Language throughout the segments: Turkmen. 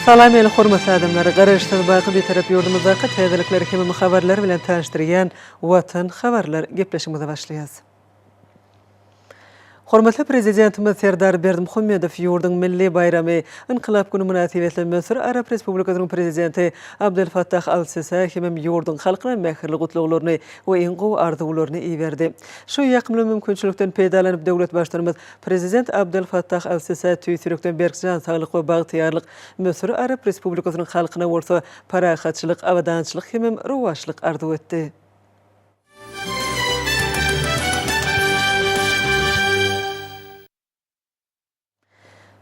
Salam eli hormatly adamlar! Garaşsyz baky Bitarap ýurdumyzdaky täzelikler hemem habarlar bilen tanyşdyrýan Watan habarlar gepleşigimize başlaýas. Hormatly Prezidentimiz Serdar Berdimuhamedow ýurduň milli baýramy, Ynkylap güni mynasybetli Müsür Arap Respublikasynyň Prezidenti Abdel Fattah al-Sisä hemem ýurduň halkyna mähirli gutlaglaryny we iň gowy arzuwlaryny iberdi. Şu ýakymly mümkinçilikden peýdalanyp, döwlet Baştutanymyz Prezident Abdel Fattah al-Sisä tüýs ýürekden berk jan saglyk we bagtyýarlyk, Müsür Arap Respublikasynyň halkyna bolsa parahatçylyk, abadançylyk hemem rowaçlyk arzuw etdi.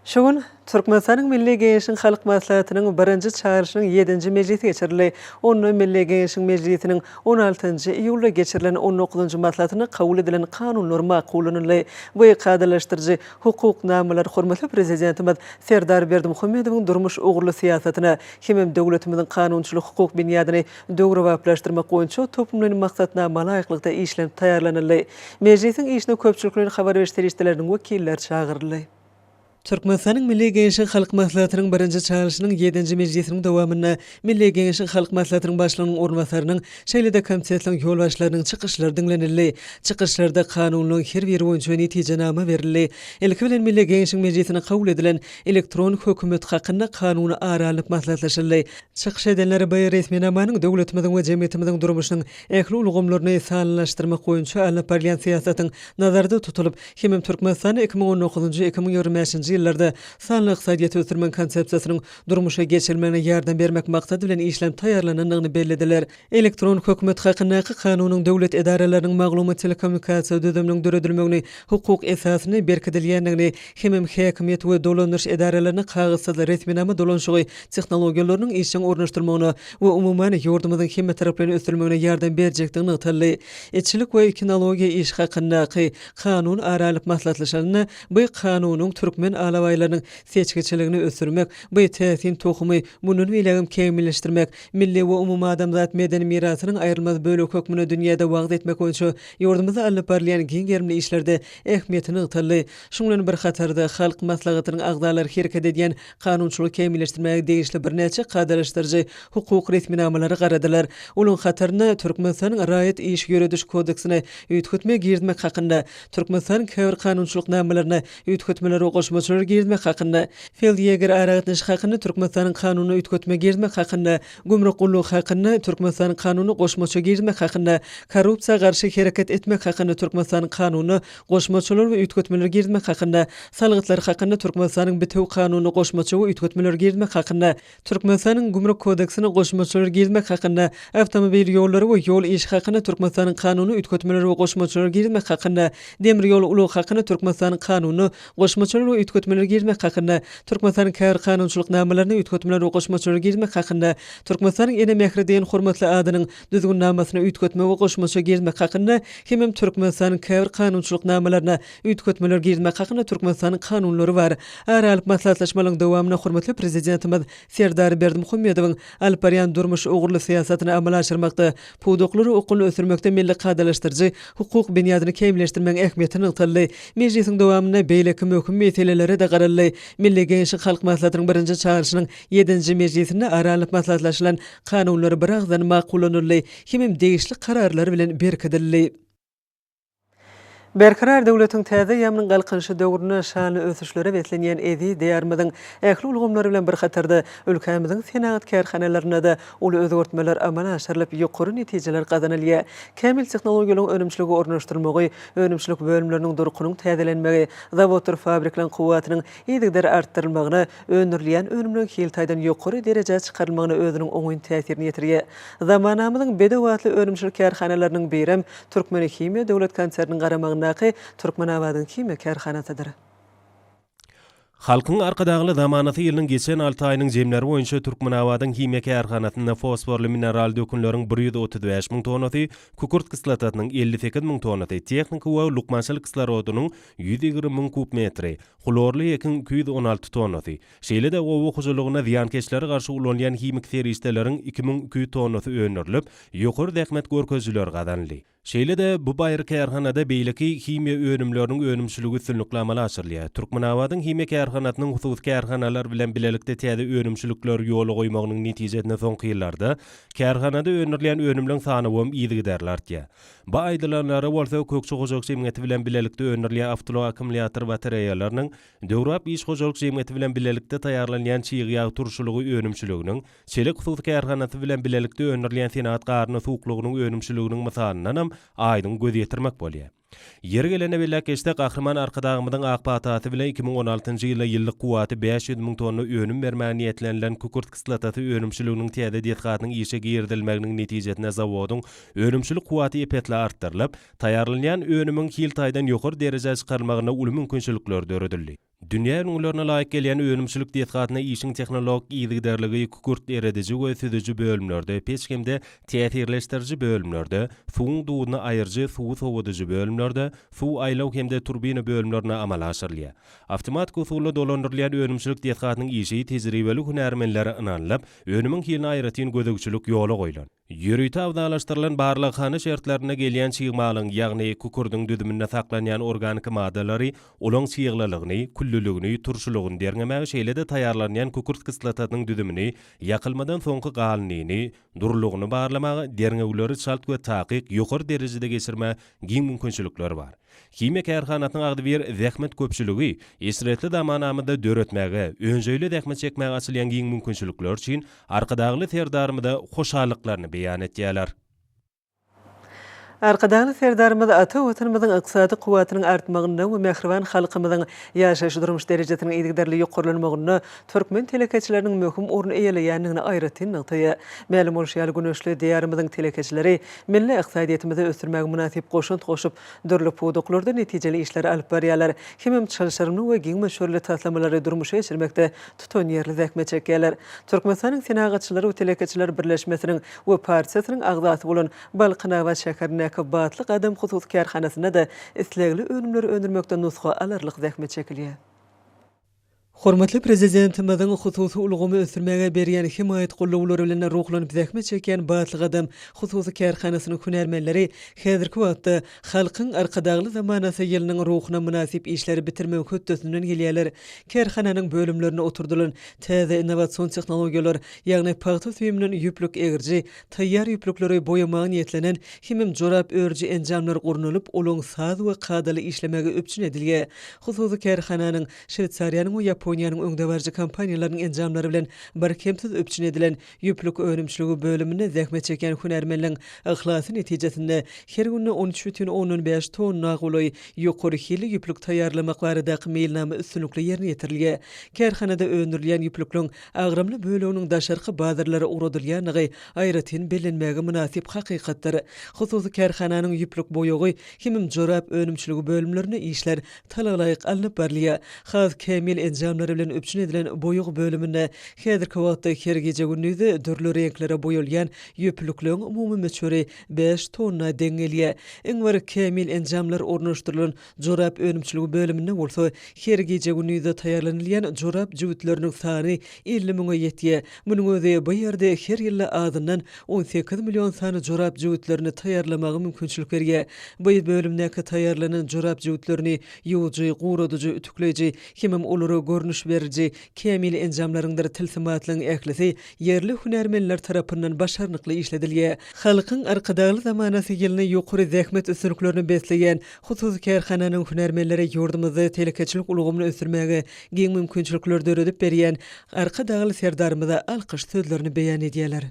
Şu gün Türkmenistanyň Milli Geňeşiniň Halk Maslahatynyň birinji çagyryşynyň ýedinji mejlisi geçirildi. Onda Milli Geňeşiň Mejlisiniň on altynjy iýulda geçirilen on dokuzynjy maslahatynda kabul edilen kanunlar makullanyldy. Bu kadalaşdyryjy hukuk namalar hormatly Prezidentimiz Serdar Berdimuhamedowyň durmuş ugurly syýasatyna hemem döwletimiziň kanunçylyk-hukuk binýadyny döwrebaplaşdyrmak boýunça toplumlaýyn maksatnama laýyklykda işlenip taýýarlanyldy. Mejlisiň işine köpçülikleýin habar beriş serişdeleriniň wekilleri çagyryldy. Türkmenistanyň Milli Geňeşiň Halk Maslahatynyň birinji çagyryşynyň ýedinji mejlisiniň dowamynda Milli Geňeşiň Halk Maslahatynyň Başlygynyň orunbasarynyň, şeýle-de komitetleriň ýolbaşçylarynyň çykyşlary diňlenildi. Çykyşlarda kanunlaryň her biri boýunça netijenama berildi. Ilki bilen Milli Geňeşiň Mejlisinde kabul edilen Elektron hökümet hakynda Kanuny ara alnyp maslahatlaşyldy. Çykyş edenler bu resminamanyň döwletimiziň we jemgyýetimiziň durmuşynyň ähli ulgamlaryny sanlylaşdyrmak boýunça alnyp barylýan syýasatyň nazarda tutulyp, hemem Türkmenistanda 2019-njy, 2025-nji ýyllarda sanly ykdysadyýeti ösdürmegiň Konsepsiýasynyň durmuşa geçirilmegine ýardam bermek maksady bilen işlenip taýýarlanandygyny bellediler. Elektron hökümet hakyndaky Kanunyň döwlet edaralarynyň maglumat-telekommunikasiýa düzüminiň döredilmegini hukuk esasyny berkidilýändigini hemem häkimiýet we dolandyryş edaralaryna kagyzsyz resminama dolanyşygy tehnologiýalarynyň işjeň ornaşdyrylmagyna we umuman, ýurdumyzyň hemmetaraplaýyn ösdürilmegine ýardam berjekdigi nygtaldy. Itçilik we kinologiýa işi hakyndaky Kanun ara alnyp maslahatlaşylanda, bu Kanunyň türkmen alabaýlarynyň seçgiçiligini ösdürmek, bu täsin tohumy mundan beýlägem kämilleşdirmek, milli we umumadamzat medeni mirasynyň aýrylmaz bölegi hökmünde dünýäde wagyz etmek boýunça ýurdumyzda alnyp barylýan giň gerimli işlerde ähmiýeti nygtaldy. Şunuň bilen bir hatarda, Halk Maslahatynyň agzalary hereket edýän kanunçylygy kämilleşdirmäge degişli birnäçe kadalaşdyryjy hukuk resminamalara garadylar. Olaryň hatarynda Türkmenistanyň Raýat iş ýörediş kodeksine üýtgetme girizmek hakynda, Türkmenistanyň käbir kanunçylyk namalaryna üýtgetmeler we goşmaçalar girizmek hakynda, Feldýeger aragatnaşyk hakynda Türkmenistanyň Kanunyna üýtgetme girizmek hakynda, Gümrük gullugy hakynda Türkmenistanyň Kanunyna goşmaça girizmek hakynda, Korrupsiýa garşy hereket etmek hakynda Türkmenistanyň Kanunyna goşmaçalar we üýtgetmeler girizmek hakynda, Salgytlar hakynda Türkmenistanyň Bitewi Kanunyna goşmaça we üýtgetmeler girizmek hakynda, Türkmenistanyň Gümrük kodeksine goşmaçalar girizmek hakynda, Awtomobil ýollary we ýol işi hakynda Türkmenistanyň Kanunyna üýtgetmeler we goşmaçalar girizmek hakynda, Demir ýol ulagy hakynda Türkmenistanyň Kanunyna goşmaçalar we üýtgetmeler girizmek hakynda, Türkmenistanyň käbir kanunçylyk namalaryna üýtgetmeler we goşmaçalar girizmek hakynda, Türkmenistanyň Ene mähri diýen hormatly adynyň Düzgünnamasyna üýtgetme we goşmaça girizmek hakynda hemem Türkmenistanyň käbir kanunçylyk namalaryna üýtgetmeler girizmek hakynda Türkmenistanyň Kanunlary bar. Ara alyp maslahatlaşmalaryň dowamynda hormatly Prezidentimiz Serdar Berdimuhamedowyň alyp barýan durmuş ugurly syýasatyny amala aşyrmakda, pudaklary okgunly ösdürmekde milli kadalaşdyryjy hukuk binýadyny kämilleşdirmegiň ähmiýeti nygtaldy. Mejlisiň dowamynda beýleki möhüm meselelere-de garaldy. Milli Geňeşiň Halk Maslahatynyň birinji çagyryşynyň ýedinji mejlisinde ara alnyp maslahatlaşylan Kanunlar biragyzdan makullanyldy hemem degişli kararlar bilen berkidildi. Berkarar döwletiň täze eýýamynyň Galkynyşy döwründe şanly ösüşlere beslenýän eziz Diýarymyzyň ähli ulgamlary bilen bir hatarda, ülkämiziň senagat kärhanalarynda-da uly özgertmeler amala aşyrylyp, ýokary netijeler gazanylýar. Kämil tehnologiýalaryň önümçilige ornaşdyrylmagy, önümçilik bölümleriniň durkunyň täzelenmegi, zawoddyr fabrikleriň kuwwatynyň yzygider artdyrylmagyna, öndürilýän önümleriň hil taýdan ýokary derejä çykarylmagyna özüniň oňyn täsirini ýetirýär. Zamanamyzyň bedew atly önümçilik kärhanalarynyň birem Türkmenhimiýa döwlet konserniniň garamagyndaky Türkmenabadyň himiýa kärhanasydyr. Halkyň Arkadagly zamanasy ýylynyň geçen alty aýynyň jemleri boýunça Türkmenabadyň himiýa kärhanasynda fosforly mineral dökünleriň 135 müň tonnasy, kükürt kislotasynyň 58 müň tonnasy, tehniki we lukmançylyk kislorodynyň 120 müň kub metri, Hlorly ekiň 216 tonnasy, şeýle-de oba hojalygynda zyýankeşlere garşy ulanylýan himiki serişdeleriň 2200 tonnasy öndürilip, ýokary zähmet görkezijileri gazanyldy. Şeýle-de, bu baýry kärhanada beýleki himiýa önümleriniň önümçiligi üstünlikli amala aşyrylýar. Türkmenabadyň himiýa kärhanasynyň hususy kärhanalar bilen bilelikde täze önümçilikleri ýola goýmagynyň netijesinde soňky ýyllarda kärhanada öndürilýän önümleň sanawam yzygiderli artýar. Bu aýdylanlara bolsa Kökçi hojalyk jemgyýeti bilen bilelikde öndürilýän awtoulag akkumulýator batareýalarynyň, Döwrebap iş hojalyk jemgyýeti bilen bilelikde taýýarlanýan çig ýag turşulygy önümçiliginiň, Çelik hususy kärhanasy bilen bilelikde öndürilýän senagat garyny suwuklygynyň önümçiliginiň mysalyndanam aýdyň göz ýetirmek bolýar. Ýeri gelende belläp geçsek, Gahryman Arkadagymyzyň ak patasy bilen 2016-njy ýylda ýyllyk kuwwaty 500 müň tonna önüm bermäge niýetlenilen kükürt kislotasy önümçiliginiň täze desgasynyň işe girizilmeginiň netijesinde zawodyň önümçilik kuwwaty ep-esli artdyrylyp, taýýarlanýan önümiň hil taýdan ýokary derejä çykarylmagyna uly mümkinçilikler döredildi. Dünýä ülňülerine laýyk gelýän önümçilik desgasynda işiň tehnologik yzygiderligi kükürt erediji we süzüji bölümlerde, peç hem-de täsirleşdiriji bölümlerde, suwuň duzuny aýyryjy, suwy sowadyjy bölümlerde, suw aýlaw hem-de turbina bölümlerinde amala aşyrylýar. Awtomatik usulda dolandyrylýan önümçilik desgasynyň işi tejribeli hünärmenlere ynanylyp, önümiň hiline aýratyn gözegçilik ýola goýlan. Ýörite abzallaşdyrylan barlaghana şertlerinde gelýän çig malyň, ýagny kükürdiň düzüminde saklanýan organiki maddalary, olaň çyglylygyny, küllüligini, turşulygyny derňemäge, şeýle-de taýýarlanýan kükürt kislotasynyň düzümini, ýakylmadan soňky galyndyny, durulygyny barlamaga, derňewleri çalt we takyk, ýokary derejede geçirmäge giň mümkinçilikler bar. Himiýa kärhanasynyň agzybir zähmet köpçüligi eşretli zamanamyzda döretmäge, önjeýli zähmet çekmäge açylýan giň mümkinçilikler üçin Arkadagly Serdarymyza hoşallyklaryny beýan etýärler. Arkadagly Serdarymyz ata Watanymyzyň ykdysady kuwwatynyň artmagynda we mähriban halkymyzyň ýaşaýyş-durmuş derejesiniň yzygiderli ýokarlanmagynda türkmen telekeçileriniň möhüm orun eýeleýändigini aýratyn nygtaýar. Mälim bolşy ýaly, güneşli Diýarymyzyň telekeçileri milli ykdysadyýetimizi ösdürmäge mynasyp goşant goşup, dürli pudaklarda netijeli işleri alyp barýarlar hemem çylşyrymly we giň möçberli taslamalary durmuşa geçirmekde tutanýerli zähmet çekýärler. Türkmenistanyň Senagatçylar we telekeçiler birleşmesiniň we partiýasynyň agzasy bolan Balkanabat şäherindäki Batly gadam hususy kärhanasynda-da islegli önümleri öndürmekde nusga alarlyk zähmet çekilýär. Hormatly Prezidentimiziň hususy ulgamy ösdürmäge berýän hemaýat gollawlary bilen ruhlanyp zähmet çekýän Batly gadam hususy kärhanasynyň hünärmenleri häzirki wagtda Halkyň Arkadagly zamanasy ýylynyň ruhuna mynasyp işleri bitirmegiň hötdesinden gelýärler. Kärhananyň bölümlerinde oturdylan täze innowasion tehnologiýalar, ýagny pagta süýüminden ýüplük egiriji, taýýar ýüplükleri boýamaga niýetlenen hemem jorap örüji enjamlar gurnalyp, olaryň saz we kadaly işlemegi üpjün edilýär. Hususy kärhananyň Şweýsariýanyň we Ýaponiýanyň öňdebaryjy kompaniýalarynyň enjamlary bilen birkemsiz üpjün edilen ýüplük önümçiligi bölüminde zähmet çekýän hünärmenleň yhlasy netijesinde her günde 13,5 tonna golaý ýokary hilli ýüplük taýýarlamak baradaky meýilnama üstünlikli ýerine ýetirilýär. Kärhanada öndürilýän ýüplükleň agramly böleginiň daşarky bazarlara ugradylýandygy aýratyn bellenmäge mynasyp hakykatdyr. Hususy kärhananyň ýüplük boýagy hemem jorap önümçiligi bölümlerinde işler talabalaýyk alnyp barylýar. Has kämil enjamlar bilen üpjün edilen boýag bölüminde häzirki wagtda her gije-gündizde dürli reňklere boýalýan ýüplükleň umumy möçberi bäş tonna deň gelýär. Iň bir kämil enjamlar ornaşdyrylan jorap önümçiligi bölüminde bolsa her gije-gündizde taýýarlanylýan jorap jübütleriniň sany 50 müňe ýetýär. Munuň özi bu ýerde her ýylda azyndan 18 million sany jorap jübütlerini taýýarlamaga mümkinçilik berýär. Bu bölümdäki taýýarlanan jorap jübütlerini ýuwujy, guradyjy, ütükleýji hemem olara görnüş beriji kämil enjamlaryňdyr tilsimatlaryň ählisi ýerli hünärmenler tarapyndan başarnykly işledilýär. Halkyň Arkadagly zamanasy ýylyny ýokary zähmet üstünliklerine besleýän hususy kärhananyň hünärmenleri ýurdumyzda telekeçilik ulgamyny ösdürmäge giň mümkinçilikleri döredip berýän Arkadagly Serdarymyza alkyş sözlerini beýan edýärler.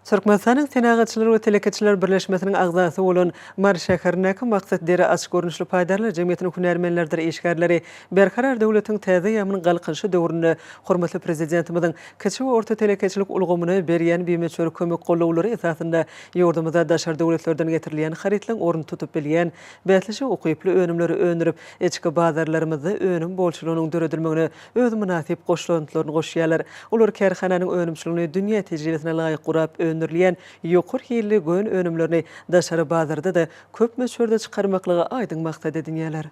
Türkmenistanyň Senagatçylar we telekeçiler birleşmesiniň agzasy bolan Mary şäherindäki Maksat deri açyk görnüşli paýdarlar jemgyýetiniň hünärmenleridir işgärleri Berkarar döwletiň täze eýýamynyň Galkynyşy döwründe hormatly Prezidentimiziň kiçi we orta telekeçilik ulgamyna berýän bimöçber kömek-gollawlary esasynda ýurdumyza daşary döwletlerden getirilýän harytlaryň ornuny tutup bilýän bäsleşige ukyply önümleri öndürip, içki bazarlarymyzda önüm bolçulygynyň döredilmegine öz mynasyp goşantlaryny goşýarlar. Olar kärhananyň önümçiligini dünýä tejribesine laýyk gurap öndürilýän ýokary hilli gön önümlerini daşary bazarda-da köp möçberde çykarmaklygy aýdyň maksat edinýärler.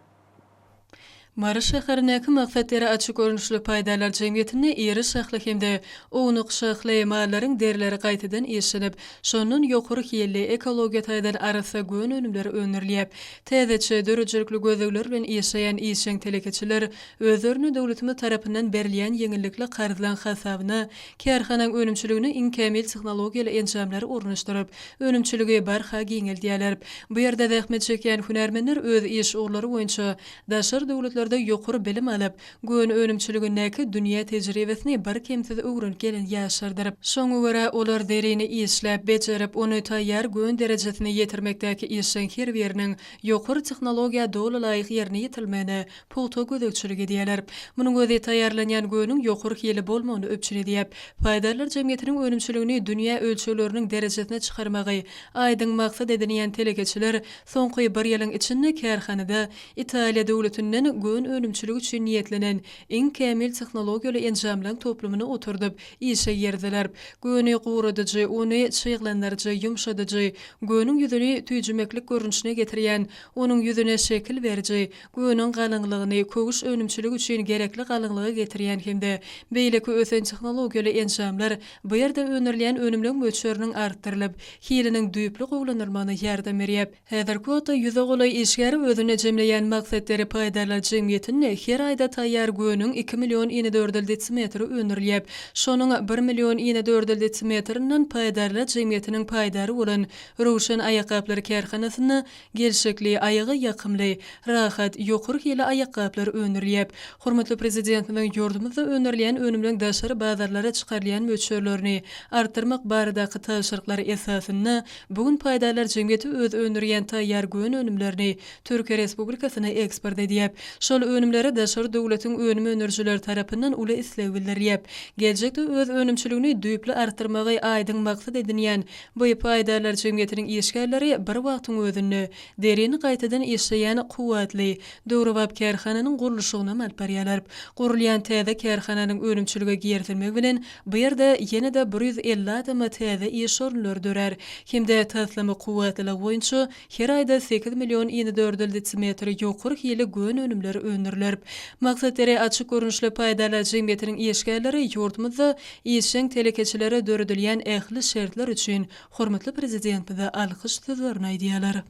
Mary şäherindäki Maksat deri açyk görnüşli paýdarlar jemgyýetinde iri şahly hem-de ownuk şahly mallaryň derileri gaýtadan işlenip, şondan ýokary hilli, ekologiýa taýdan arassa gön önümleri öndürilýär. Täzeçe, döredijilikli gözlegler bilen işleýän işjeň telekeçiler özlerine döwletimiz tarapyndan berilýän ýeňillikli karzlaryň hasabyna kärhanaň önümçiligine iň kämil tehnologiýaly enjamlary ornaşdyryp, önümçiligi barha giňeldýärler. Bu ýerde zähmet çekýän hünärmenler öz iş ugurlary boýunça Daşary döwletlerde ýokary bilim alyp, gön önümçiligindäki dünýä tejribesini birkemsiz öwrenip gelen ýaşlardyr. Şoňa görä, olar derini işläp, bejerip, ony taýýar gön derejesine ýetirmekdäki işiň her biriniň ýokary tehnologiýa doly laýyk ýerine ýetirilmegine pugta gözegçilik edýärler. Munuň özi taýýarlanýan göniň ýokary hili bolmagyny üpjün edýär. Paýdarlar jemgyýetiniň önümçiligini dünýä ölçegleriniň derejesine çykarmagy aýdyň maksat edinýän telekeçiler Soňky bir ýylyň içinde kärhanada Italiýa döwletinden gön önümçiligi üçin niýetlenen iň kämil tehnologiýaly enjamlaryň toplumyny oturdyp, işe girdiler. Göni guradyjy, ony çyglandyryjy, ýumşadyjy, göniň ýüzüni tüýjümeklik görnüşine getirýän, onuň ýüzüne şekil beriji, göniň galyňlygyny köwüş önümçiligi üçin gerekli galyňlyga getirýän hem-de beýleki ösen tehnologiýaly enjamlar bu ýerde öndürilýän önümleň möçberiniň artdyrylyp, hiliniň düýpli gowulandyrylmagyna ýardam berýär. Häzirki wagtda ýüze golaý işgäri özünde jemleýän Maksat deri paýdarlar jemgyýetinde her aýda taýýar göniň iki million inedördül desimetri öndürilýär. Şonuň bir million inedördül desimetrinden paýdarlar jemgyýetiniň paýdary bolan Röwşen aýakgaplary kärhanasynda Gelşikli, aýaga ýakymly, rahat, ýokary hili aýakgaplar öndürilýär. Hormatly Prezidentimiziň ýurdumyzda öndürilýän önümleň daşary bazarlara çykarylýan möçberlerini artdyrmak baradaky tabşyryklary esasynda bu gün paýdarlar jemgyýeti öz öndürýän taýýar gön önümlerini Türkiýe Respublikasyna eksport edýär. Şol önümlere daşary döwletiň önüm öndürijileri tarapyndan uly isleg bildirilýär. Geljekde öz önümçiligini düýpli artdyrmagy aýdyň maksat edinýän Bu paýdarlar jemgyýetiniň işgärleri bir wagtyň özünde derini gaýtadan işleýän kuwwatly, döwrebap kärhananyň gurluşygynam alyp barýarlar. Gurulýan täze kärhananyň önümçilige girizilmegi bilen bu ýerde ýene-de 150 adama täze iş orunlary dörär hem-de taslama kuwwatlylygy boýunça Her aýda sekiz million inedördül desimetr ýokary hili gön önümleri öndüriler. Maksat deri açyk görnüşli paýdarlar jemgyýetiniň işgärleri ýurdumyzda işjeň telekeçilere döredilýän ähli şertler üçin hormatly Prezidentimize alkyş sözlerini aýdýarlar.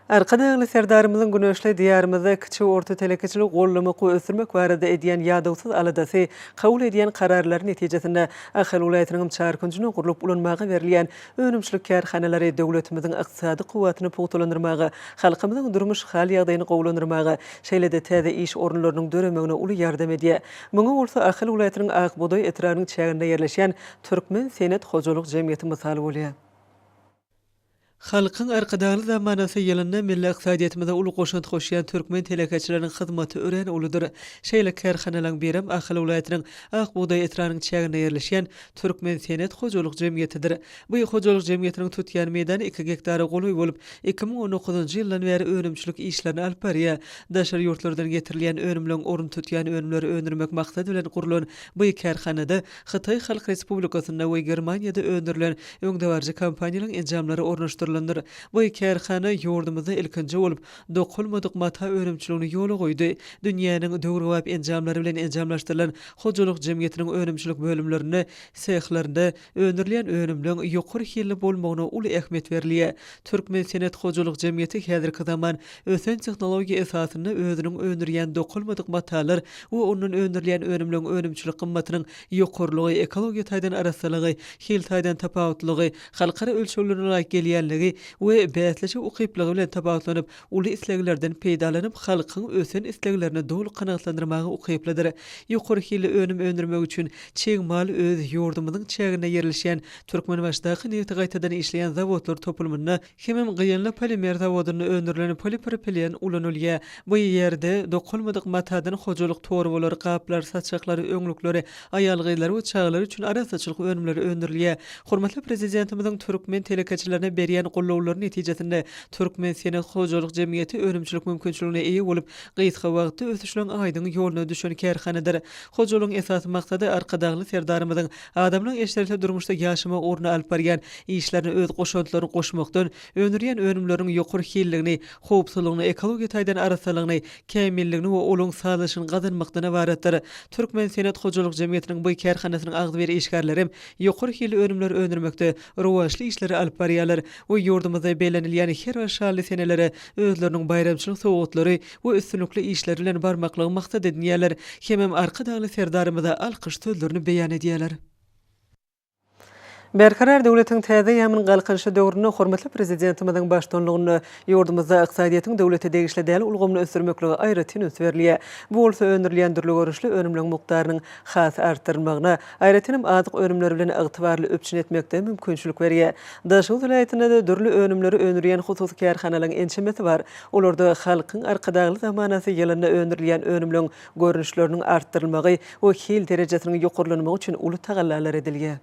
Arkadagly Serdarymyzyň güneşli Diýarymyzda kiçi we orta telekeçiligi goldamak we ösdürmek barada edýän ýadawsyz aladasy, kabul edýän kararlary netijesinde Ahal welaýatynyň çar künjünde gurlup ulanmaga berilýän Önümçilik kärhanalary döwletimiziň ykdysady kuwwatyny pugtalandyrmaga, halkymyzyň durmuş hal-ýagdaýyny gowulandyrmaga, şeýle-de täze iş orunlarynyň döremegine uly ýardam edýär. Muňa bolsa Ahal welaýatynyň Ak bugdaý etrabynyň çäginde ýerleşýän Türkmen senet hojalyk jemgyýeti mysal bolýar. Halkyň Arkadagly zamanasy ýylynda milli ykdysadyýetimize uly goşant goşýan türkmen telekeçileriniň hyzmaty örän uludyr. Şeýle kärhanalaryň birem Ahal welaýatynyň Ak bugdaý etrabynyň çäginde ýerleşýän Türkmen senet hojalyk jemgyýetidir. Bu hojalyk jemgyýetiniň tutýan meýdany iki gektara golaý bolup, 2019-njy ýyldan bäri önümçilik işlerini alyp barýar. Daşary ýurtlardan getirilýän önümleň ornuny tutýan önümleri öndürmek maksady bilen gurlan bu kärhanada Hytaý Halk Respublikasynda we Germaniýada öndürilen öňdebaryjy kompaniýalaryň enjamlary ornaşdyrylandyr. Bu kärhana ýurdumyzda ilkinji bolup, dokalmadyk mata önümçiligini ýola goýdy. Dünýäniň döwrebap enjamlary bilen enjamlaşdyrylan Hojalyk jemgyýetiniň önümçilik bölümlerinde, sehlerinde öndürilýän önümleň ýokary hilli bolmagyna uly ähmiýet berilýär. Türkmen senet hojalyk jemgyýeti häzirki zaman ösen tehnologiýa esasynda özüniň öndürýän dokalmadyk matalar we ondan öndürilýän önümleň önümçilik gymmatynyň ýokarylygy, ekologiýa taýdan arassalygy, hil taýdan tapawutlylygy, halkara ölçeglerine laýyk gelýänligi we bäsleşige ukyplygy bilen tapawutlanyp, uly isleglerden peýdalanyp, halkyň ösen isleglerini doly kanagatlandyrmaga ukyplydyr. Ýokary hilli önüm öndürmek üçin çig mal öz ýurdumyzyň çäginde ýerleşýän Türkmenbaşydaky nebti gaýtadan işleýän zawodlar toplumynda hemem Gyýanly polimer zawodynda öndürilen polipropilen ulanylýar. Bu ýerde dokalmadyk matadan hojalyk torbalary, gaplar, saçaklary, öňlükleri, aýal-gyzlar we çagalar üçin arassaçylyk önümleri öndürilýär. Hormatly Prezidentimiziň türkmen telekeçilerine berýän. berýän gollawlary netijesinde Türkmensenet hojalyk jemgyýeti önümçilik mümkinçiligine eýe bolup, gysga wagtda ösüşleň aýdyň ýoluna düşen kärhanadyr. Hojalygyň esasy maksady Arkadagly Serdarymyzyň adamlaryň eşretli durmuşda ýaşamagy ugrunda alyp barýan işlerine öz goşantlaryny goşmakdan, öndürýän önümleriniň ýokary hilligini, howpsuzlygyny, ekologiýa taýdan arassalygyny, kämilligini we olaryň sazlaşygyny gazanmakdan ybaratdyr. Türkmensenet hojalyk jemgyýetiniň bu kärhanasynyň agzybir işgärleri ýokary hilli önümleri öndürmekde rowaçly işleri alyp barýarlar we ýurdumyzda bellenilýän her bir şanly senelere özleriniň baýramçylyk sowgatlary we üstünlikli işleri bilen barmaklygy maksat edinýärler hemem Arkadagly Serdarymyza alkyş sözlerini beýan edýärler. Berkarar döwletiň täze eýýamynyň Galkynyşy döwründe hormatly Prezidentimiziň baştutanlygynda ýurdumyzda ykdysadyýetiň döwlete degişli däl ulgamyny ösdürmeklige aýratyn üns berilýär. Bu bolsa öndürilýän dürli görnüşli önümleriň mukdarynyň has artdyrylmagyna, aýratyn hem azyk önümleri bilen ygtybarly üpjün etmekde mümkinçilik berýär. Daşoguz welaýatynda-da dürli önümleri öndürýän hususy kärhanalaryň ençemesi bar. Olarda Halkyň Arkadagly zamanasy ýylynda öndürilýän önümleriň görnüşleriniň artdyrylmagy we hil derejesiniň ýokarlanmagy üçin uly tagallalar edilýär.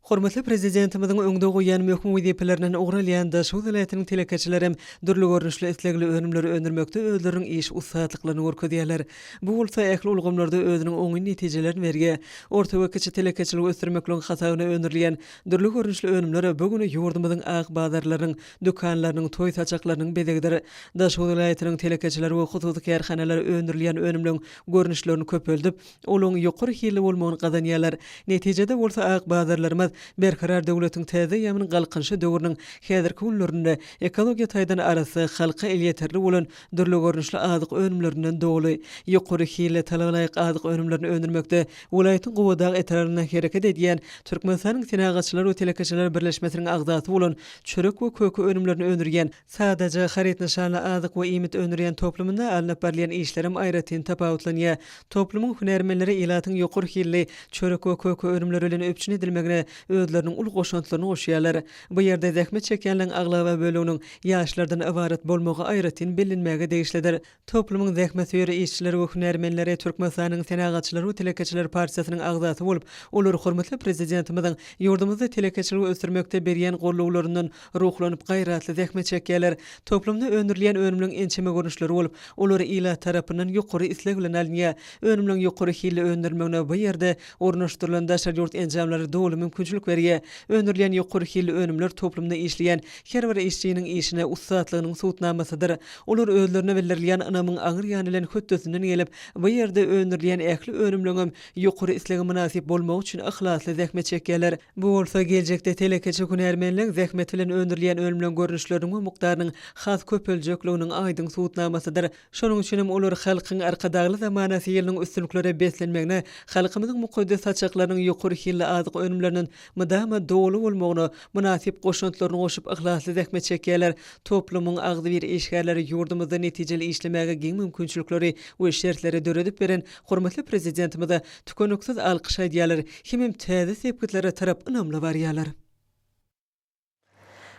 Hormatly Prezidentimiziň öňde goýýan möhüm wezipelerinden ugur alýan Daşoguz welaýatynyň telekeçilerem dürli görnüşli islegli önümleri öndürmekde özleriniň iş ussatlyklaryny görkezýärler. Bu bolsa ähli ulgamlarda özüniň oňyn netijelerini berýär. Orta we kiçi telekeçiligi ösdürmekligiň hasabyna öndürilýän dürli görnüşli önümler bu gün ýurdumyzyň ak bazarlarynyň, dükanlarynyň, toý saçaklarynyň bezegidir. Daşoguz welaýatynyň telekeçileri we hususy kärhanalary öndürilýän önümleň görnüşlerini köpeldip, olaryň ýokary hilli bolmagyny gazanýarlar. Netijede bolsa ak bazarlarymyz Berkarar döwletiň täze eýýamynyň Galkynyşy döwrüniň häzirki günlerinde ekologiýa taýdan arassa, halka elýeterli bolan dürli görnüşli azyk önümlerinden doly. Ýokary hilli, talabalaýyk azyk önümlerini öndürmekde welaýatyň Gubadag etrabynda hereket edýän Türkmenistanyň Senagatçylar we telekeçiler birleşmesiniň agzasy bolan çörek we köke önümlerini öndürýän Sadaja haryt nyşanly azyk we iýmit öndürýän toplumynda alnyp barylýan işlerem aýratyn tapawutlanýar. Toplumyň hünärmenleri ilatyň ýokary hilli çörek we köke önümleri bilen üpjün edilmegine özleriniň uly goşantlaryny goşýarlar. Bu ýerde zähmet çekýänleriň aglaba böleginiň ýaşlardan ybarat bolmagy aýratyn bellenmäge degişlidir. Toplumyň zähmetsöýer işçileri we hünärmenleri Türkmenistanyň Senagatçylar we telekeçiler partiýasynyň agzasy bolup, olar hormatly Prezidentimiziň ýurdumyzda telekeçiligi ösdürmekde berýän gollawlaryndan ruhlanyp, gaýratly zähmet çekýärler. Toplumda öndürilýän önümleriň ençeme görnüşleri bolup, olar ilat tarapyndan ýokary isleg bilen alynýar. Önümleriň ýokary hilli öndürilmegine bu ýerde ornaşdyrylan daşary ýurt enjamlary doly mümkinçilik berýär. Öndürilýän ýokary hilli önümler toplumda işleýän her bir işçiniň işine ussatlygynyň subutnamasydyr. Olar özlerine bildirilýän ynamyň aňry ýany bilen hötdesinden gelip, bu ýerde öndürilýän ähli önümleňem ýokary islege mynasyp bolmagy üçin yhlasly zähmet çekýärler. Bu bolsa geljekde telekeçi hünärmenleň zähmeti bilen öndürilýän önümleň görnüşleriniň we mukdarynyň has köpeljekliginiň aýdyň subutnamasydyr. Şonuň üçin hem olar Halkyň Arkadagly zamanasy ýylynyň üstünliklere beslenmegine, halkymyzyň mukaddes saçaklarynyň ýokary hilli azyk önümlerinden mydama doly bolmagyna mynasyp goşantlaryny goşup yhlasly zähmet çekýärler. Toplumyň agzybir işgärleri ýurdumyzda netijeli işlemäge giň mümkinçilikleri we şertleri döredip beren hormatly Prezidentimize tükeniksiz alkyş aýdýarlar hemem täze sepgitlere tarap ynamly barýarlar.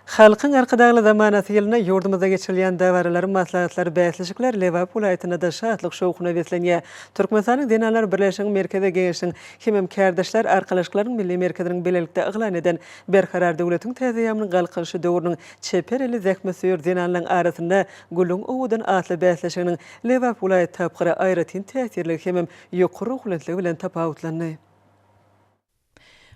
Halkyň Arkadagly zamanasy ýylynda ýurdumyzda geçirilýän dabaralar, maslahatlar, bäsleşikler Lebap welaýatynda-da şatlyk-şowhuna beslenýär. Türkmenistanyň Zenanlar birleşiginiň Merkezi Geňeşiniň hemem Kärdeşler arkalaşyklarynyň Milli merkeziniň bilelikde yglan eden Berkarar döwletiň täze eýýamynyň Galkynyşy döwrüniň çeper elli zähmetsöýer zenanlaryň arasynda Gülüň owadan atly bäsleşiginiň Lebap welaýat tapgyry aýratyn täsirligi hemem ýokary ruhulentligi bilen tapawutlandy.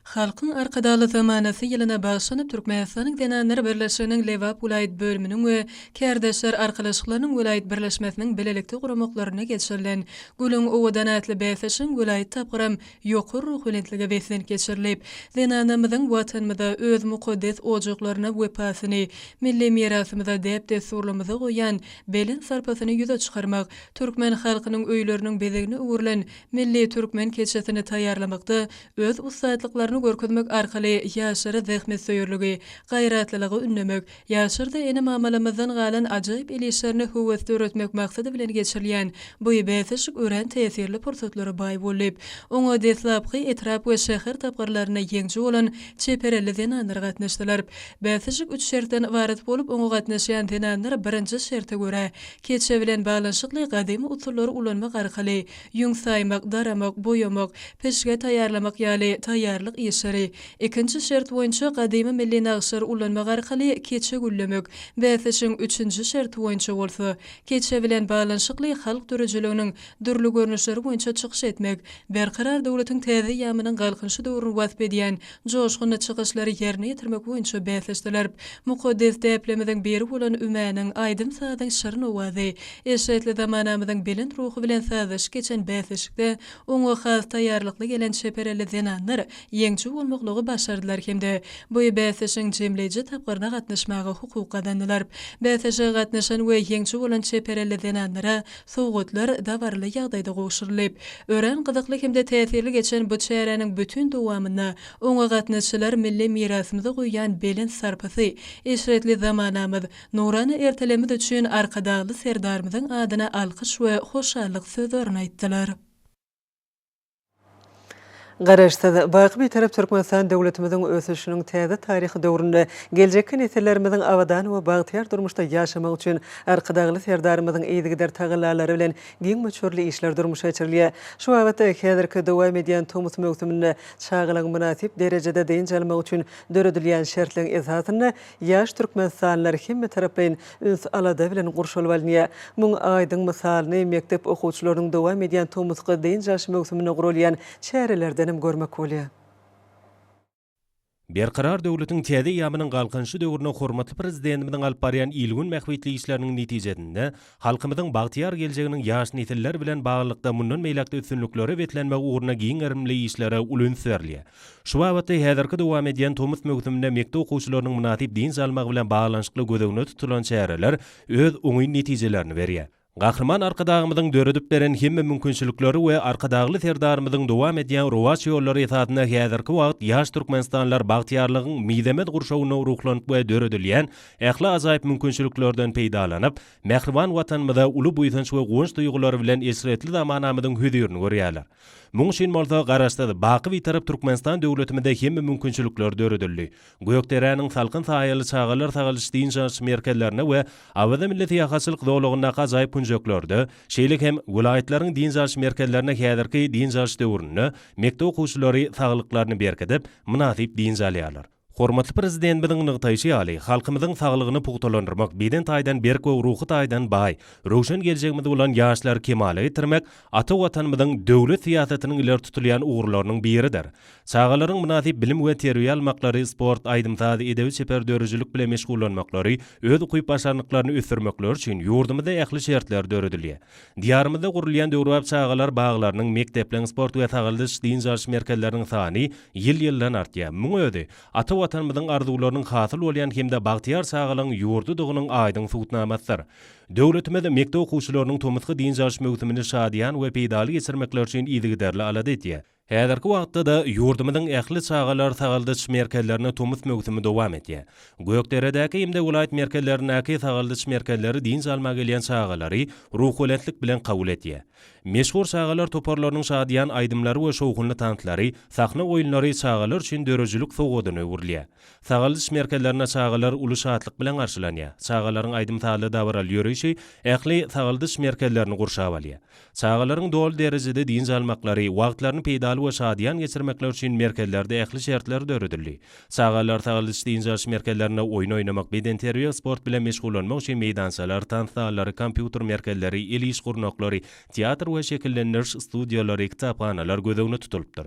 Halkyň Arkadagly zamanasy ýylyna bagyşlanyp Türkmenistanyň Zenanlar birleşiginiň Lebap welaýat bölüminiň we Kärdeşler arkalaşyklarynyň welaýat birleşmesiniň bilelikde guramaklarynda geçirilen Gülüň owadan atly bäsleşigiň welaýat tapgyram ýokary ruhubelentlige beslenip geçirilip, zenanlarymyzyň Watanymyza, öz mukaddes ojaklaryna wepasyny, milli mirasymyza, däp-dessurlarymyza goýýan belent sarpasyny ýüze çykarmak, türkmen halkynyň öýleriniň bezegine öwrülen Milli türkmen keçesini taýýarlamakda öz ussatlyklaryny görkezmek arkaly ýaşlara zähmetsöýerligi, gaýratlylygy ündemek, ýaşlarda ene-mamalarymyzdan galan ajaýyp el işlerine höwes döretmek maksady bilen geçirilýän bu bäsleşik örän täsirli pursatlara baý boldy. Oňa deslapky etrap we şäher tapgyrlarynda ýeňiji bolan çeper elli zenanlar gatnaşdylar. Bäsleşik üç şertden ybarat bolup, oňa gatnaşýan zenanlar birinji şerte görä, Keçe bilen baglanyşykly gadymy usullary ulanmak arkaly ýüň saýmak, daramak, boýamak, pişge taýýarlamak ýaly taýýarlyk. ussatlyk işleri, ikinji şert boýunça gadymy milli nagyşlary ulanmak arkaly keçe güllemek, bäsleşigiň üçünji şerti boýunça bolsa, keçe bilen baglanyşykly halk döredijiliginiň dürli görnüşleri boýunça çykyş etmek, Berkarar döwletiň täze eýýamynyň Galkynyşy döwrüni wasp edýän joşgunly çykyşlary ýerine ýetirmek boýunça bäsleşdiler. Mukaddes däplerimiziň biri bolan ümäniň, aýdym-sazyň şirin owazy, eşretli zamanamyzyň belent ruhy bilen sazlaşyp geçen bäsleşikde oňa has taýýarlykly gelen çeper elli zenanlar ýeňiji bolmaklygy başardylar hem-de bu bäsleşigiň jemleýji tapgyryna gatnaşmaga hukuk gazandylar. Bäsleşige gatnaşan we ýeňiji bolan çeper elli zenanlara sowgatlar dabaraly ýagdaýda gowşuryldy. Örän gyzykly hem-de täsirli geçen bu çäräniň bütin dowamynda oňa gatnaşyjylar milli mirasymyza goýýan belent sarpasy, eşretli zamanamyz, nurana ertelerimiz üçin Arkadagly Serdarymyzyň adyna alkyş we hoşallyk sözlerini aýtdylar. Garaşsyz, baky Bitarap Türkmenistan döwletimiziň ösüşiniň täze taryhy döwründe geljekki nesillerimiziň abadan we bagtyýar durmuşda ýaşamagy üçin Arkadagly Serdarymyzyň yzygider tagallalary bilen giň möçberli işler durmuşa geçirilýär. Şu babatda häzirki dowam edýän tomus möwsüminde çagalaryň mynasyp derejede dynç almagy üçin döredilýän şertleriň esasynda Ýaş türkmenistanlylar hemmetaraplaýyn üns-alada bilen gurşalyp alynýar. Muň aýdyň mysalyny mekdep okuwçylarynyň dowam edýän tomusky dynç alyş möwsüminde guralýan çärelerdenem görmek bolýar. Berkarar döwletiň täze eýýamynyň Galkynyşy döwründe hormatly Prezidentimiziň alyp barýan il-gün bähbitli işleriniň netijesinde halkymyzyň bagtyýar geljeginiň ýaş nesiller bilen baglylykda mundan beýläk-de üstünliklere beslenmegi ugrunda giň gerimli işlere uly üns berilýär. Şu babatda häzirki dowam edýän tomus möwsüminde mekdep okuwçylarynyň mynasyp dynç almagy bilen baglanyşykly göz öňünde tutulan çäreler öz oňyn netijelerini berýär. Gahryman Arkadagymyzyň döredip beren hemme mümkinçilikleri we Arkadagly Serdarymyzyň dowam edýän rowaç ýollary esasynda häzirki wagt ýaş türkmenistanlylar bagtyýarlygyň mizemez gurşawynda ruhlanyp we döredilýän ähli ajaýyp mümkinçiliklerden peýdalanyp, mähriban Watanymyza uly buýsanç we guwanç duýgulary bilen eşretli zamanamyzyň hözirini görýärler. Muň üçin bolsa Garaşsyz, baky Bitarap Türkmenistan döwletimizde hemme mümkinçilikler döredildi. Gökderäniň salkyn saýaly çagalar sagaldyş-dynç alyş merkezlerinde we Awaza milli syýahatçylyk zolagyndaky ajaýyp künjeklerde, şeýle hem welaýatlaryň dynç alyş merkezlerinde häzirki dynç alyş döwründe mekdep okuwçylary saglyklaryny berkidip, mynasyp dynç alýarlar. Hormatly Prezidentimiziň nygtaýşy ýaly, halkymyzyň saglygyny pugtalandyrmak, beden taýdan berk we ruhy taýdan baý, röwşen geljegimiz bolan ýaşlary kemala getirmek ata Watanymyzyň döwlet syýasatynyň ileri tutulýan ugurlarynyň biridir. Çagalaryň mynasyp bilim we terbiýe almaklary, sport, aýdym-saz, edebi-çeper döredijilik bilen meşgullanmaklary, öz ukyp-başarnyklaryny ösdürmekleri üçin ýurdumyzda ähli şertler döredilýär. Diýarymyzda gurulýan döwrebap çagalar baglarynyň, mekdepleriň, sport we sagaldyş-dynç alyş merkezleriniň sany ýyl-ýyldan artýar. Muň özi, ata Watanymyzyň arzuwlarynyň hasyl bolýan hem-de bagtyýar çagalygyň ýurdudygynyň aýdyň subutnamasydyr. Döwletimiz mekdep okuwçylarynyň tomusky dynç alyş möwsümini şadyýan we peýdaly geçirmekleri üçin yzygiderli alada edýär. Häzirki wagtda-da ýurdumyzyň ähli çagalar sagaldyş merkezlerinde tomus möwsümi dowam edýär. Gökderedäki hem-de welaýat merkezlerindäki sagaldyş merkezleri dynç almaga gelýän çagalary ruhubelentlik bilen kabul edýär. Meşhur çagalar toparlarynyň şadyýan aýdymlary we şowhunly tanslary, sahna oýunlary çagalar üçin döredijilik sowgadyna öwrülýär. Sagaldyş merkezlerinde çagalar uly şatlyk bilen garşylanýar. Çagalaryň aýdym-sazly dabaraly ýörişi ähli sagaldyş merkezlerini gurşap alýar. Çagalaryň doly derejede dynç almaklary, wagtlaryny peýdaly we şadyýan geçirmekleri üçin merkezlerde ähli şertler döredildi. Çagalar sagaldyş-dynç alyş merkezlerinde oýun oýnamak, bedenterbiýe sport bilen meşgullanmak üçin meýdançalar, tans zallary, kompýuter merkezleri, el iş gurnaklary, teatr we şekillendiriş studiýalary, kitaphanalar göz öňünde tutulypdyr.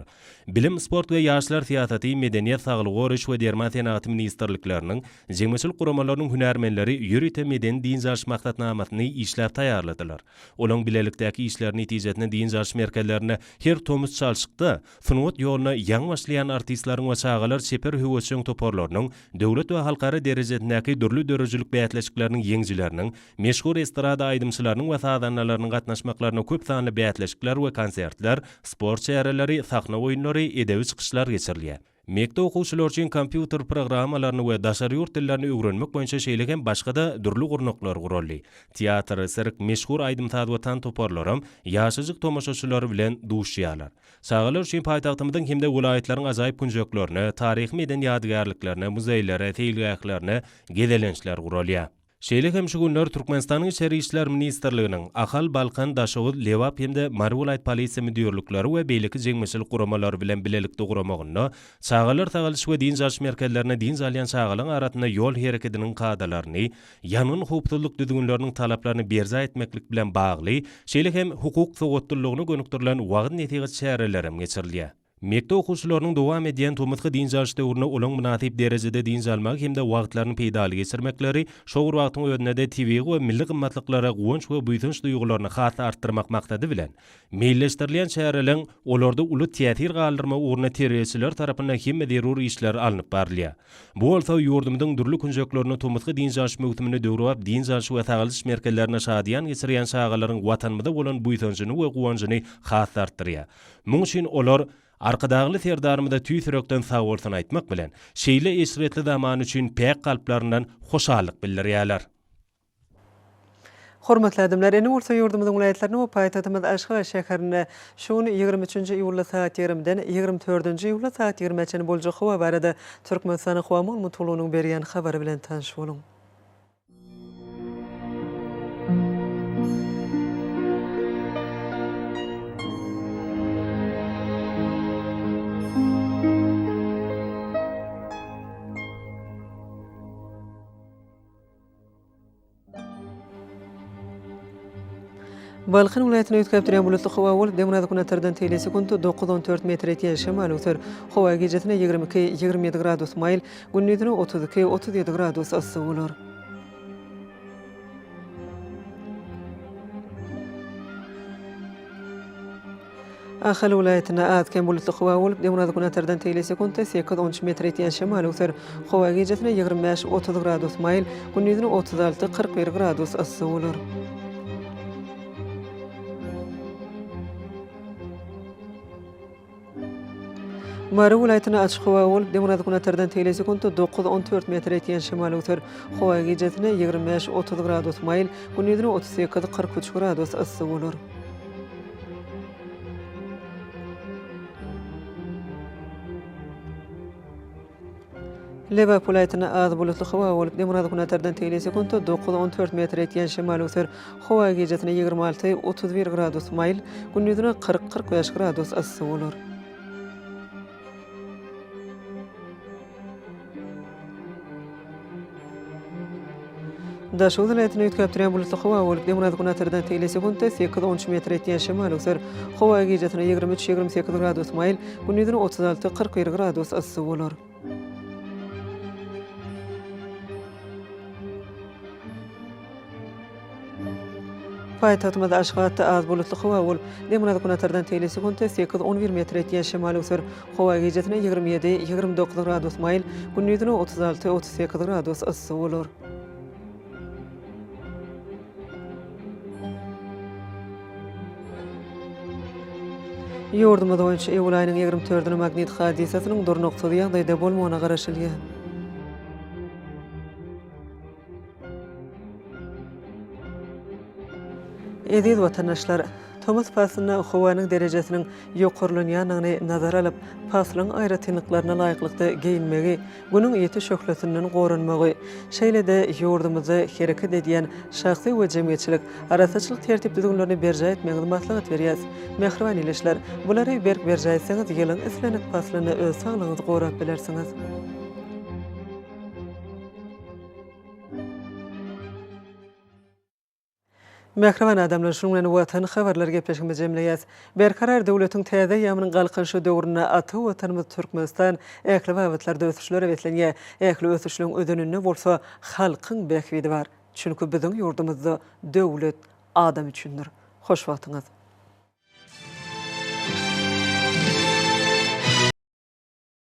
Bilim, sport we ýaşlar syýasaty, Medeniýet, Saglygy goraýyş we derman senagaty ministrlikleriniň, jemgyýetçilik guramalarynyň hünärmenleri ýörite medeni-dynç alyş maksatnamasyny işläp taýýarladylar. Olaryň bilelikdäki işleri netijesinde dynç alyş merkezlerinde her tomus çalşykda sungat ýoluna ýaňy başlaýan artistleriň we çagalar çeper höwesjeň toparlarynyň döwlet we halkara derejesindäki dürli döredijilik bäsleşikleriniň ýeňijileriniň, meşhur estrada aýdymçylarynyň we sazandalarynyň gatnaşmaklarynda köp sanly bäsleşikler we konsertler, sport çäreleri, sahna oýunlary, edebi çykyşlar geçirilýär. Mekdep okuwçylary üçin kompýuter programmalaryny we daşary ýurt dillerini öwrenmek boýunça şeýle hem başga-da dürli gurnaklar guraldy. Teatr, sirk, meşhur aýdym-saz we tans toparlaram ýaşajyk tomaşaçylary bilen duşýarlar. Çagalar üçin paýtagtymyzyň hem-de welaýatlaryň ajaýyp künjeklerine, taryhy-medeni ýadygärliklerine, muzeýlere, seýilgählerine gezelençler guralýar. Şeýle hem şu günler Türkmenistanyň Içeri işler ministrliginiň Ahal, Balkan, Daşoguz, Lebap hem-de Mary welaýat polisiýa müdirlikleri we beýleki jemgyýetçilik guramalary bilen bilelikde guramagynda çagalar sagaldyş we dynç alyş merkezlerinde dynç alýan çagalaryň arasynda ýol herekediniň kadalaryny, ýangyn howpsuzlyk düzgünleriniň talaplaryny berjaý etmeklik bilen bagly, şeýle hem hukuk sowatlylygyna gönükdirilen wagyz-nesihat çäreleri hem geçirilýär. Mekdep okuwçylarynyň dowam edýän tomusky dynç alyş döwründe olaň mynasyp derejede dynç almagy hem-de wagtlaryny peýdaly geçirmekleri, şol bir wagtyň özünde-de tebigy we milli gymmatlyklara guwanç we buýsanç duýgularyny has-da artdyrmak maksady bilen, meýilleşdirilýän çäreleň olarda uly täsir galdyrmagy ugrunda terbiýeçiler tarapyndan hemme zerur işler alnyp barylýar. Bu bolsa ýurdumyzyň dürli künjeklerinde tomusky dynç alyş möwsümini döwrebap dynç alyş we sagaldyş merkezlerinde şadyýan geçirýän çagalaryň Watanymyza bolan buýsanjyny we guwanjyny has-da artdyrýar. Muň üçin olar Arkadagly Serdarymyza tüýs ýürekden sagbolsun aýtmak bilen, şeýle eşretli zaman üçin päk kalplaryndan hoşallyk bildirýärler. Hormatly adamlar, indi bolsa ýurdumyzyň welaýatlarynda we paýtagtymyz Aşgabat şäherinde şu gün 23-nji iýulda sagat ýigrimiden 24-nji iýulda sagat ýigrimä çenli boljak howa barada Türkmenistanyň Howa maglumat gullugynyň berýän habary bilen tanyş boluň. Balkan welaýatynda üýtgäp durýan bulutly howa bolup, demirgazyk-günortadan teýle sekuntda dokuz-on dört metr ýetýän şemal öwser. Howa gijesine 22, 27 gradus maýyl, gündizine 32, 37 gradus yssy bolar. Ahal welaýatynda az-kem bulutly howa bolup, demirgazyk-günortadan teýle sekuntda sekiz-on üç metr ýetýän şemal öwser. Howa gijesine 25, 30 gradus maýyl, gündizine 36, 41 gradus yssy bolar. Mary welaýatynda açyk howa bolup, demirgazyk-günortadan teýle sekuntda dokuz-on dört metr ýetýän şemal öwser. Howa gijesine 25, 30 gradus maýyl, gündizine 38, 43 gradus yssy bolar. Lebap welaýatynda az bulutly howa bolup, demirgazyk-günortadan teýle sekuntda dokuz-on dört metr ýetýän şemal öwser. Howa gijesine 26, 31 gradus maýyl, gündizine 40, 45 gradus yssy bolar. Daşoguz welaýatynda üýtgäp durýan bulutly howa bolup, demirgazyk-günortadan teýle sekuntda sekiz-on üç metr ýetýän şemal öwser. Howa gijesine 23, 28 gradus maýyl, gündizine 36, 41 gradus yssy bolar. Paýtagtymyz Aşgabatda az bulutly howa bolup, demirgazyk-günortadan teýle sekuntda sekiz-on bir metr ýetýän şemal öwser. Howa gijesine 27, 29 gradus maýyl, gündizine 36, 38 gradus yssy bolar. Ýurdumyz boýunça iýul aýynyň ýigrimi dördüne magnit hadysasynyň durnuksyz ýagdaýda bolmagyna garaşylýar. Eziz watandaşlar! Tomus paslynda howanyň derejesiniň ýokarlanýandygyny nazara alyp, paslyň aýratynlyklaryna laýyklykda geýinmegi, Günüň ýiti şöhlesinden goranmagy, şeýle-de ýurdumyzda hereket edýän şahsy we jemgyýetçilik arassaçylyk tertip-düzgünlerini berjaý etmegiňizi maslahat berýäris. Mähriban ildeşler, bulary berk berjaý etseňiz, ýylyň islendik paslynda öz saglygyňyzy gorap bilersiňiz. Mähriban adamlar, şunuň bilen Watan habarlary gepleşigimizi jemleýäs. Berkarar döwletiň täze eýýamynyň Galkynyşy döwründe ata Watanymyz Türkmenistan ähli babatlarda ösüşlere beslenýär. Ähli ösüşleň özeninde bolsa halkyň bähbidi bar. Çünki biziň ýurdumyzda döwlet adam üçindir. Hoş wagtyňyz!